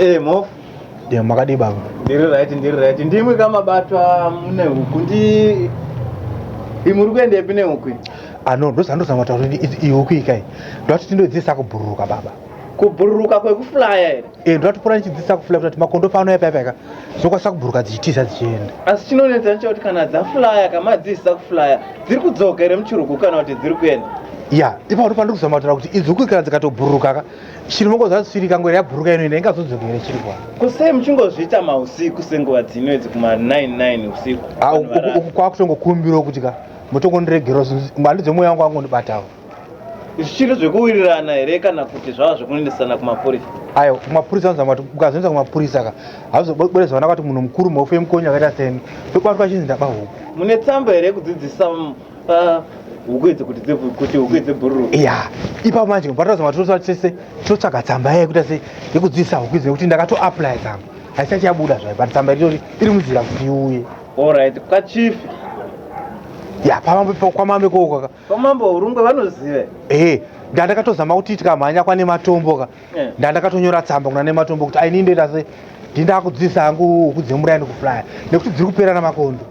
Eh, Mhofu. Yeah, makadii baba? Ndiri right, ndiri right. Ndimwi kamabatwa mune huku ndi muri kuendepi nehuku iyi? Ah no, ndozandozama kutaura kuti iyi huku iyi kai. Ndoti tindodzidzisa kubhururuka baba. Kubhururuka kwekuflya here? Eh, ndotopora ndichidzidzisa kuflya kuti makondo pano yapa yapa dzinokwanisa kubhururuka dzichitiza dzichienda. Asi chinonetsa ndechekuti kana dzaflya kamadzidzisa kuflya dziri kudzoka here muchirugu kana kuti dziri kuenda? Ya, ipapo ndopandiri kuzama kutaura kuti idzi huku kana dzikatobhururuka ka Chiri mongoziva kuti shiri ikangwera yabhuruka inoenda ingazodzoka here chiri kwa? Ko sei muchingozviita mausiku senguva dzino idzi kuma 9 9 usiku? Ah, uku kwakutongokumbirawo kuti ka motongondiregerawo mhandu dzemwoyo wangu wangondibatawo. Zvichiri zvekuwirirana here kana kuti zvava zvekunoendesana kumapurisa? Ayo kumapurisa vanozama kuti ukazoendesa kumapurisa ka hauzobode zvakanaka kuti munhu mukuru mhofu yemukonyo akaita seni ndokubatwa chinzi ndaba huku. Mune tsamba here yekudzidzisa huku idzi kuti kuti huku idzi bhururuke ya ipapo manje patazama tinotsva tese tinotsvaga tsamba yaye kuita se yekudzidzisa huku idzi nekuti ndakatoapply tsamba haisati yabuda zvayo but tsamba iritori iri munzira kuti iuye allright kwachief ya pamambo kwamambo ikoko ka kwamambo hurungwe vanoziva ehe ndandakatozama kuti tikamhanya kwane matombo ka eh. ndandakatonyora tsamba kuna nematombo kuti aini ndoita se ndindakudzidzisa hangu huku dzemuraini kuflya nekuti dziri kupera namakondo.